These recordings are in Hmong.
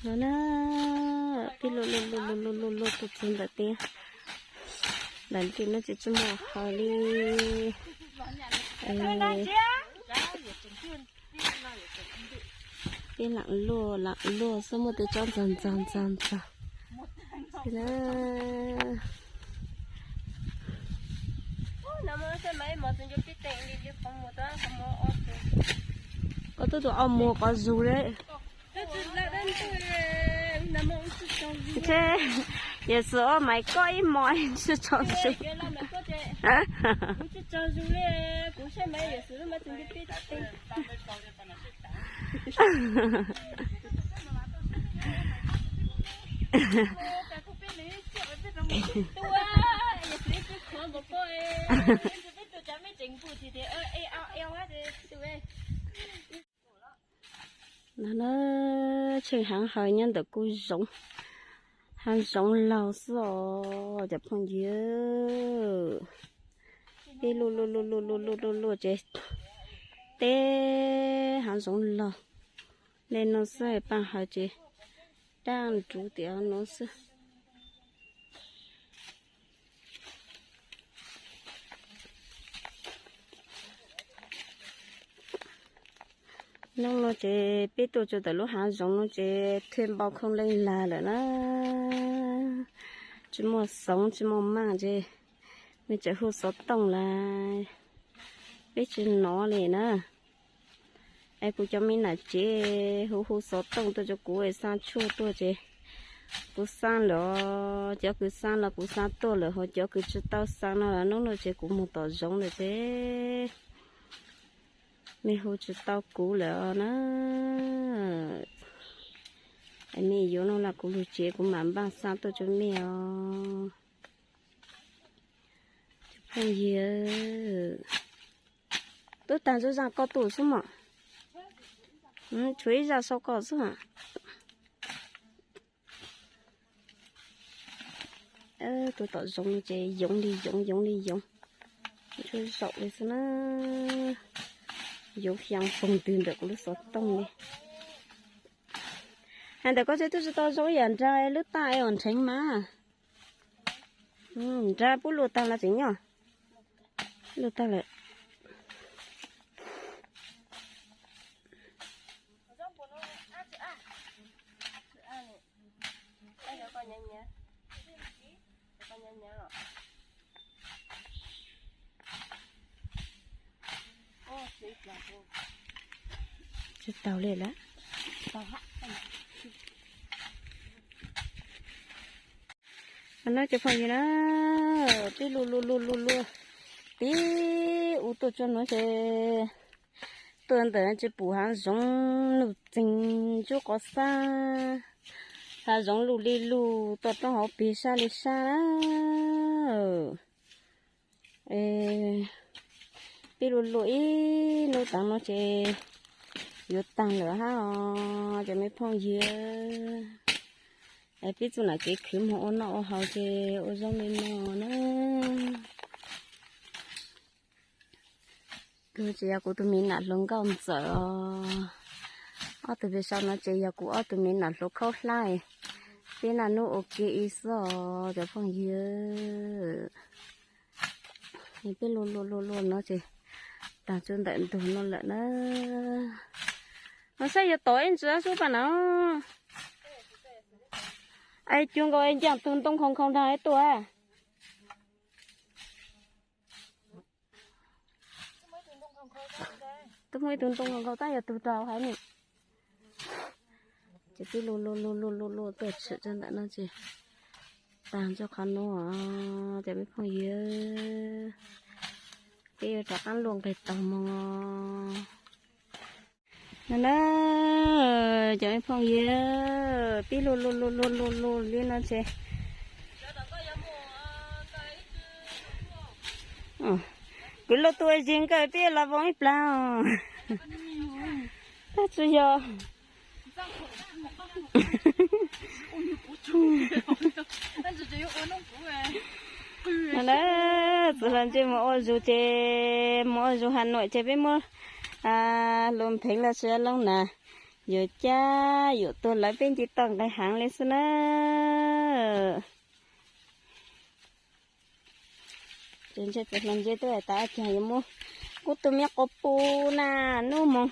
No na, peb luaj luaj luaj luaj luaj luaj tuaj txog ntawm teb, ntawm ntej no tsis tsis muaj hawv li. Peb lam luaj lam luaj xwb, muaj tej tsob ntxog ntxog ntxog ntxog. Koj twb tus ob muag qhov zug li. Yog xwm ob mais koj ib mos tsis tso zug. No na, tsheej haav hawv nyob ntawm kuj zoov, haav zoov laug xwb os cov phooj ywg. Peb luaj luaj luaj luaj luaj luaj luaj luaj ces teb haav zoov laug. Nej no xwb paaj hawv ces daj nruv tias no xwb. Hnub no ces peb tuaj txog ntawm lub haav zoov no ces thij npau khoo leej lag lawm na. Tsis muaj xoov tsis muaj maaj ces nws tseem hu xov tooj lawm, peb tsis hnov li na. Es kuv cov me nam tsev hu hu xov tooj tuaj rau kuv es xa tshuaj tuaj ces kuv xa lawm, cov kws xa los kuv xa tuaj lawm, ho cov kws tsis tau xa no los hnub no ces kuv mus tom zoov lawm ces nej hu tsis tau kuv lawm os na. Es nej yuav no los kuv lug tsev kuv mam npaj xa tuaj rau nej os. Phooj ywg, tub tag zaj koj tus xwb mas, tshuav ib zaj sau koj xwb. Tuaj tom zoov no ces yoov li yoov yoov li yoov, tsuas zaum li xwb na. Yoov xyaa poog twg ntawm kuv lub xov tooj li. Hais ntawm koj tsev twb tsis tau zoo ib yam nrag lub tag es uas nrheev mas. Nrag pub luaj tag los tseem nyob. Luaj tag lawm. Tsis tau li lawm. No cov phooj ywg na, peb luaj luaj luaj luaj luaj tib ub tuaj tsuag no ces tuaj ntawm tsis pum hav zoov nuj txeeg ntsuab qhov xab, hav zoov luj li luj toj roob hauv pes sab li sab na. Peb luaj luaj ib hnub tav no ces yuav tag lawm hab os cov me phooj ywg. Es peb txuj nam kev khwv moog ua noj ua haus ces ua zoo li no na. Tus ces yog kuv tus me nam hluas nkauj ntxawm os. Ob tug pem saum no ces yog kuv ob tug me nam hluas khaub hlab. Peb naj nub ua ke ib xwb os cov phooj ywg. Peb luaj luaj luaj luaj no ces taag tsuas ntawm ntug no lawm na. No saib yog tom ib ntsis sub pas na. Es cuag nkaus ncaaj tug ntoo khau khau nraag ib tuaj. Twb muaj ib tug ntoo khau khau tab yog tug rau hab ne. Ces peb luaj luaj luaj luaj luaj tuaj tshwm rau ntawm no ces taag tsuas qhov nuav os cov me phooj ywg. Peb yuav rov qaab luaj nqeg taug moog os. No na, cov me phooj ywg, peb luaj luaj luaj luaj luaj luaj li no ces kuv luaj tuaj zig nkawd peb los voos ib plag os. Tab tsis yog No na, txiv hluas ntsej muag ua zug ces mus ua zug Has Nuam ces peb muab lus pheev los sis loo na, yuav cab yuav tuag lawv peb nce toj nqis heev li xwb na. Ces ntshe txiv hluas ntsej twb hais tas cas yuav muab kuv tus me quas pus na, nub moog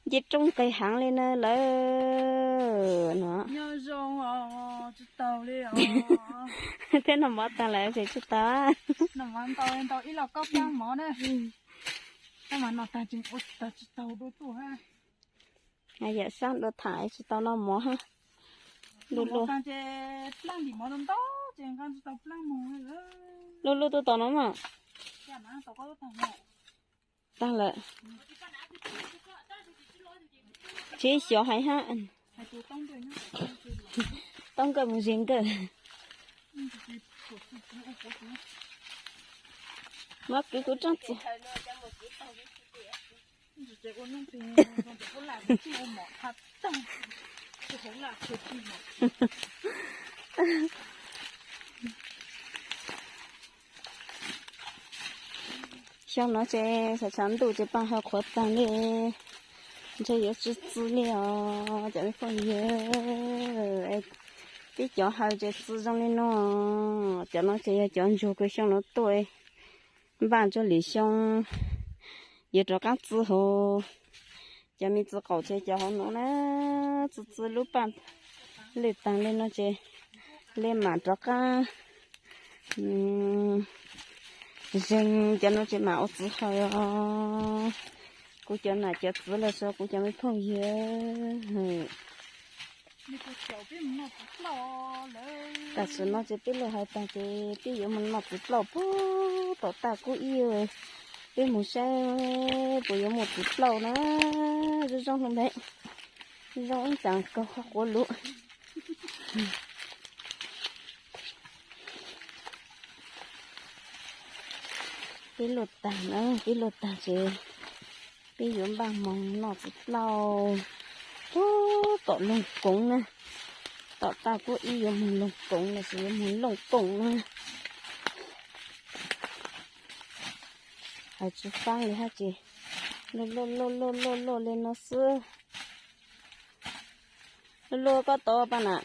nce roob nqis heev li na lawm no. Thiab noj mov tag lawm ces tsis tau. Yam sab dua tham tsis tau noj mov ha. Luj luj, luj luj tuaj tom no mas. Tag lawm. Tsis xyov hais hab. Tau nkawd mus zes nkawd. Muab kwv kuv rooj txiv. Xyoo no ces tshav tshav ntuj ces paaj haw qhuav taag li, ntshe yuav tsi txi li os cov me phooj ywg. Peb cov haw ces txi zoo li no, cov no ces yog cov ntsug kws xyoo no tuaj, npaaj tso lwm xyoo yuav rov qaab txi hauv. Cov me txiv qaum ces cov hauv no na, txi txi lub paaj lwj taag li no ces le maam rov qaab zeeg cov no ces maam ua txiv haw os. Kuv cov nam cov txiv los sis kuv cov me phooj ywg, tam sim no ces peb luag haw taag ces peb yuav mus noj txiv plauj puag tom taj kub ib, peb mus saib puas yuav muaj txiv plauj na. Zoo zoo lug npe, zoo ib tsaam kaug qhov quav lug. Peb luaj taag na, peb luaj taag ces peb yuav npaj moog noj txiv plauj puag tom Looj Koov na. Tom taj kub ib yuav moog Looj Koov los sis yuav moog Looj Kooj na. Haw tsi faab li hab ces luaj luaj luaj luaj luaj li no xwb. Luaj luaj koj tau paaj nam.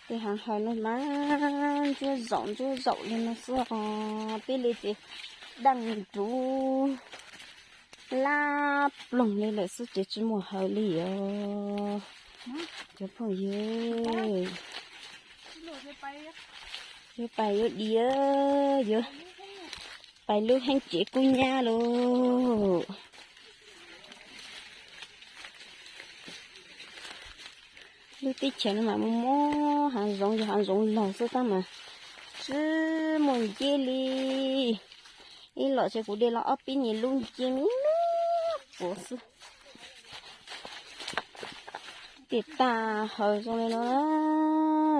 Tej haav haw no mas ntsuab zaum ntsuab zaum li no xwb os. Peb li ces daaj nruv lab ploog li lawm xwb ces tsi muaj haw li os cov phooj ywg. Yuav pais yuav diav, yuav pais lub heeb tsev kub nyab lauj. Lub teb chaws no mas muaj muaj haav zoov, yog haav zoov laug xwb tab mas tsi muaj nceb li. Ib los ces kuv de los ob peb nyuag lub nceb me me quav xwb. Tej tag haw zoo li no,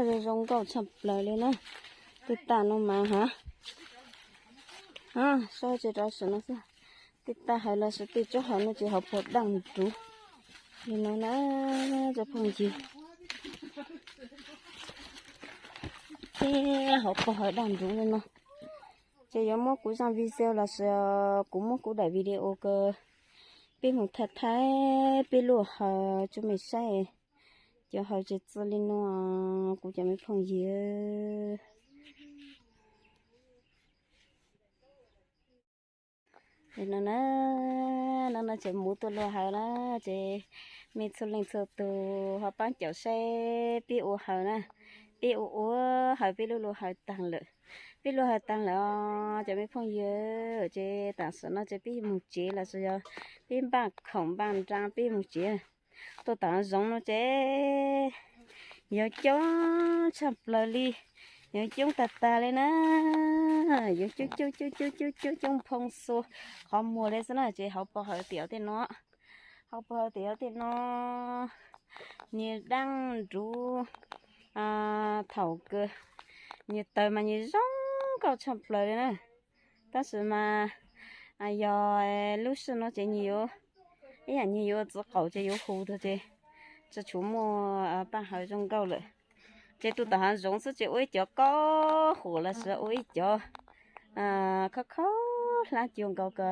zoo zoo nkauj tshaj plaws li na. Tej tag no mas ha, saib tsi rau sim no xwb. Tej tag haw los sis tej tsob haw no ces hauv paug daaj nruv li no na cov phooj ywg. Tej hauv paug haw daaj nruv li no. Ces yuav muab kuv zaaj video los sis kuv muab kuv daim video kws peb mus thaij thaij peb luaj haw tso mej saib. Cov haw ces txi li no kuv cov me phooj ywg. No na, no no ces muv tuaj luaj haw na, ces mej txhua leej txhua tug ho paab caum saib peb ua haw na. Peb ua ua haw peb luaj luaj haw taag lawm. Peb luaj haw taag lawm os cov me phooj ywg, ces tam sim no ces peb moog tsev los sis yog peb npaj khoom npaj nraag peb moog tsev. Tuaj tom zoov no ces yuav coob tshaj plaws li, yuav coob tag tag li na. Yuav coob coob coob coob coob coob coob phoo xua qhov muag li xwb na. Ces hauv paug haw tim tej no, hauv paug haw tim tej no, nyias daaj nruv, thaum kws nyias taws mas nyias zoo nkauj tshaj plaws li na. Tab sis mas yog lub sij no ces nyias yuav, ib yaam nyias yuav txiv qaum ces yuav hu tag ces tsis tshua muaj paaj hawv zoo nkauj lawm. Ces tus tom hav zoov xwb ces ua ib cov kob huam los sis ua ib cov khob khob hlab cua nkaus ko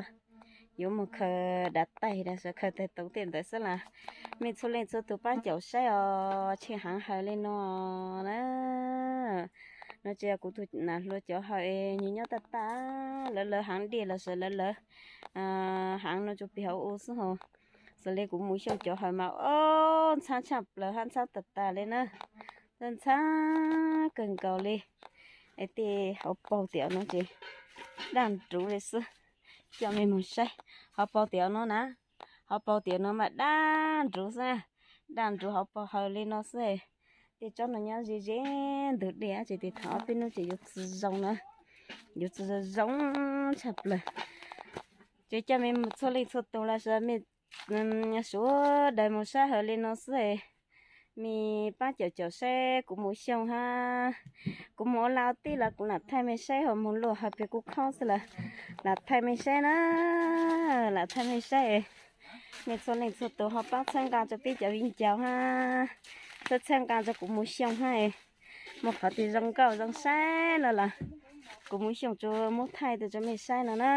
yuav mus khaws dav tais los sis khaws tais toov tej ntawd xwb las. Mej txhua leej txhua tus pab caum saib os, tsheej heev hawm li no na. No tsis yog kuv tus nam hluas cov hawm es nws nyob tag tag, lawv lawv heev dej los sis lawv lawv heev no tsuas plig hauv u xwb hos. Xws li kuv mus xyooj cov hawm mas ob ntxhab tshaj plaws hab ntxhab tag tag li na. Ntxhab kawg nkaus li. Es tej hauv paug tiam no ces daj nruv li xwb. Coj mej mus saib hauv paug tiam no na. Hauv paug tiam no mas daj nruv xwb, daj nruv hauv paug hawm li no xwb. Tej tsob no nyob ze ze ntug dej ces tes thaum ob peb hnub ces yuav tsis zoo na, yuav tsis zoo zoo tshaj plaws. Ces coj mej txhua leej txhua tus los sis mej suav daws mus saib hawm li no xwb. Mej pab caum caum saib kuv mus xyooj hab kuv mus ua laj ua teb los kuv lam thaij mej saib, ho mus luaj hawm pem kuv khob xwb los lam thaij mej saib na, lam thaij mej saib. Mej txhua leej txhua tus ho pab txhawb nqa rau peb cov viv ncaus hab, txhawb txhawb nqa rau kuv mus xyooj hab, mus qhov twg zoo nkauj zoo saib no los kuv mus xyooj tsuas muab thaij tuaj rau mej saib no na.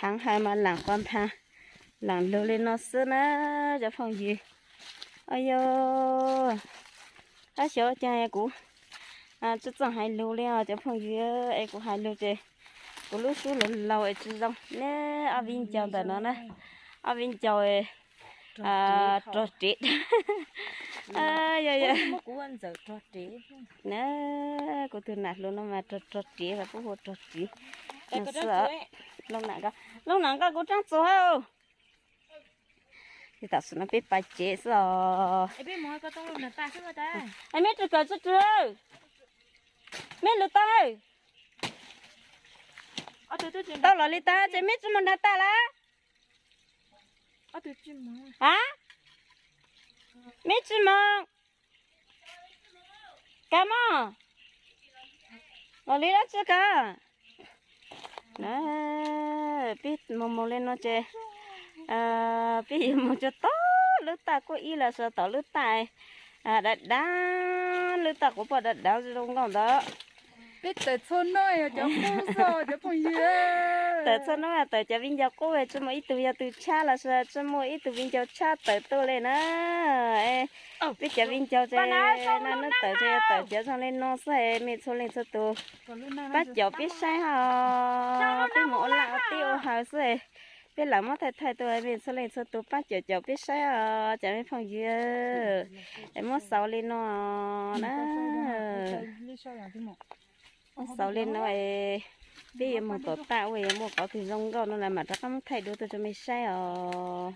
Heev hawm mas laam qhov npha, laam lug li no xwb na cov phooj ywg. Au yog, tab xyov caag kuv tsi txawj hais lug li os cov phooj ywg, es kuv hais lug ces kuv lub suab laus laus es tsi zoo ne. Ob viv ncaus ntawm no na, ob viv ncaus rog ris. Yog, yog, na, kuv tug nam hluas no mas rog rog ris mas kuj hu rog ris no xwb. Looj nam nkoj, looj nam nkoj kuv tsaab txuas hab. Tam sim no peb pais tsev xwb os. Meb tsi kawm tsi tsi, meb lug tau, tau los li tag ces meb tsi moog nrag tag lawm. A, meb tsi moog, kag mog, los li dlaab tsi kag. Peb moog moog li no ces peb yuav moog tsuag tom lub taj kuj ib los sis tom lub taj dav dav, lub taj quav poj dav dav zoo nkauj ntawd. Peb tawm txhua nub, tawm txhua nub, tawm cov viv ncaus qub tsi muaj ib tug yog tug tshab los sis tsi muaj ib tug viv ncaus tshab tawm tuaj li na. Peb cov viv ncaus ces naj nub tawm ces yog tawm cov zoo li no xwb, mej txhua leej txhua tus pab caum peb saib hab. Peb moog ua laj ua teb ua hawm xwb, peb lam muab thaij thaij tuaj, mej txhua leej txhua tus pab caum caum peb saib os cov mej phooj ywg. Es muab xaus li no na, muab xaus li no, peb yuav moog tom taj ua yuav muaj qhov twg zoo nkauj no las mam rov qab muab thaij dua tuaj rau mej saib os.